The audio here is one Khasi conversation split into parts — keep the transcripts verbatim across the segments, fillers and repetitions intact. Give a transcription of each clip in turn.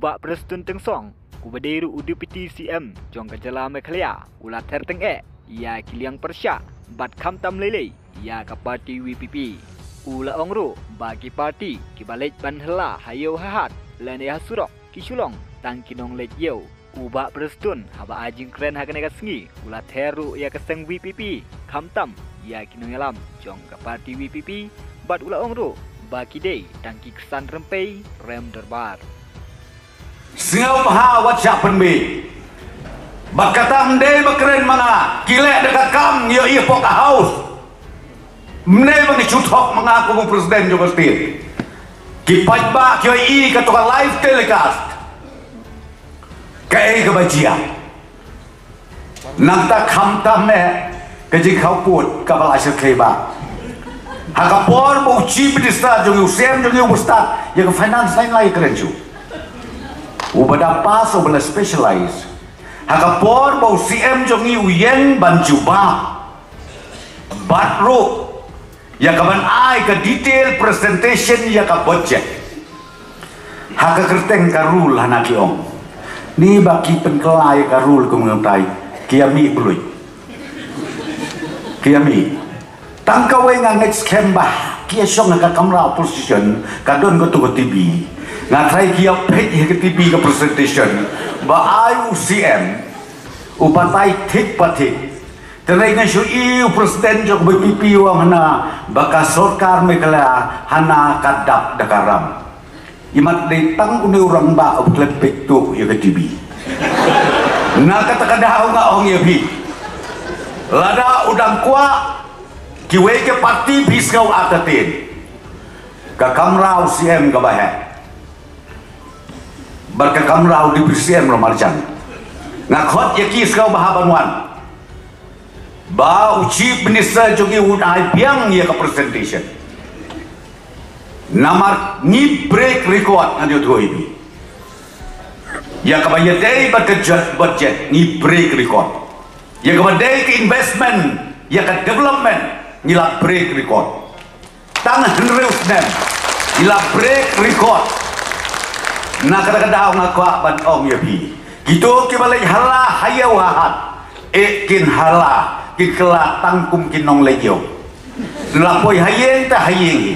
Bah Prestone Tynsong, uba dei ruh u Deputy C M jong ka jylla Meghalaya, u la ther tyngeh ïa ki liang pyrshah bad khamtam lei lei ïa ka party V P P. U la ong ruh ba ki party kiba leit ban hylla ha ïew ha hat lane ha surok ki shu long tang ki nongleit ïew. U Bah Prestone, haba ai jingkren ha kane ka sngi, u la ther ruh ïa ka seng V P P, khamtam ïa ki nongïalam jong ka party V P P, bad u la ong ruh ba ki dei tang ki ksan rympei rem dorbar. Sngewbha wat shah pynmih. Bad kata ym dei ba kren ma nga, ki leh da ka kam ïohi hapoh ka House. Ym dei ba ngi shu thok ma nga kum u president jong ka state. Ki paidbah ki ïohi kato ka live telecast. Kaei kaba jia? Nangta khamtam eh ka jingkhawpud kaba la shyrkhei ba ha ka por ba u Chief Minister jong ngi, u C M jong ngi, u ba stad ïa ka finance line, la ïakren shuh. U ba da pass, u ba la specialize. Ha ka por ba u C M jong ngi u ïeng ban jubab, bad ruh ïa ka ban ai ka detail presentation ïa ka budget. Ha ka kyrteng ka rule, hana ki ong, ni ba ki pynkylla ïa ka rule kum ngan tai, ki ïa mih bluit. Ki ïa mih. Tang kawei nga ngeit skhem ba ki ïa shong ha ka kamra opposition, ka don kato ka T V. Nga trai ki ïa peit ïa ka T V ka presentation ba ai u C M, u batai thik pa thik. Te nga shu ïohi u president jong ka V P P u ong hana ba ka sorkar Meghalaya hana ka dap da ka ram. Imat dei tang une u rangbah u klet peit tu ïa ka T V. Na kata ka daw nga ong ïa phi, lada u dang kwah kiwei ki party, phi sngew artatien. Ka kamra u C M kaba heh bad ka kamra u Deputy C M ruh marjan. Nga khot ïa ki sngewbha ban wan. Ba u Chief Minister jong ngi un ai biang ïa ka presentation. Namar ngi break record, ngan ïathuh ïa phi. Ïa kaba ïadei bad ka jot budget ngi break record. Ïa kaba dei ka investment, ïa ka development, ngi la break record. Tang hynriew snem ngi la break record. Na kata ka daw nga kwah ban ong ïa phi, kito kiba leit hylla ha ïew ha hat, eh, kin hylla, kin kylla tang kum ki nongleit ïew. La poi ha ïing te ha ïing hi.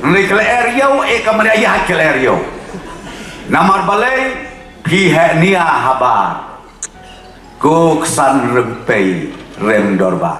Ngi khlem er ïew, eh, ka mane ïa khlem er ïew. Namar balei? Phi heh nia habar. Ko ksan rympei rem dorbar.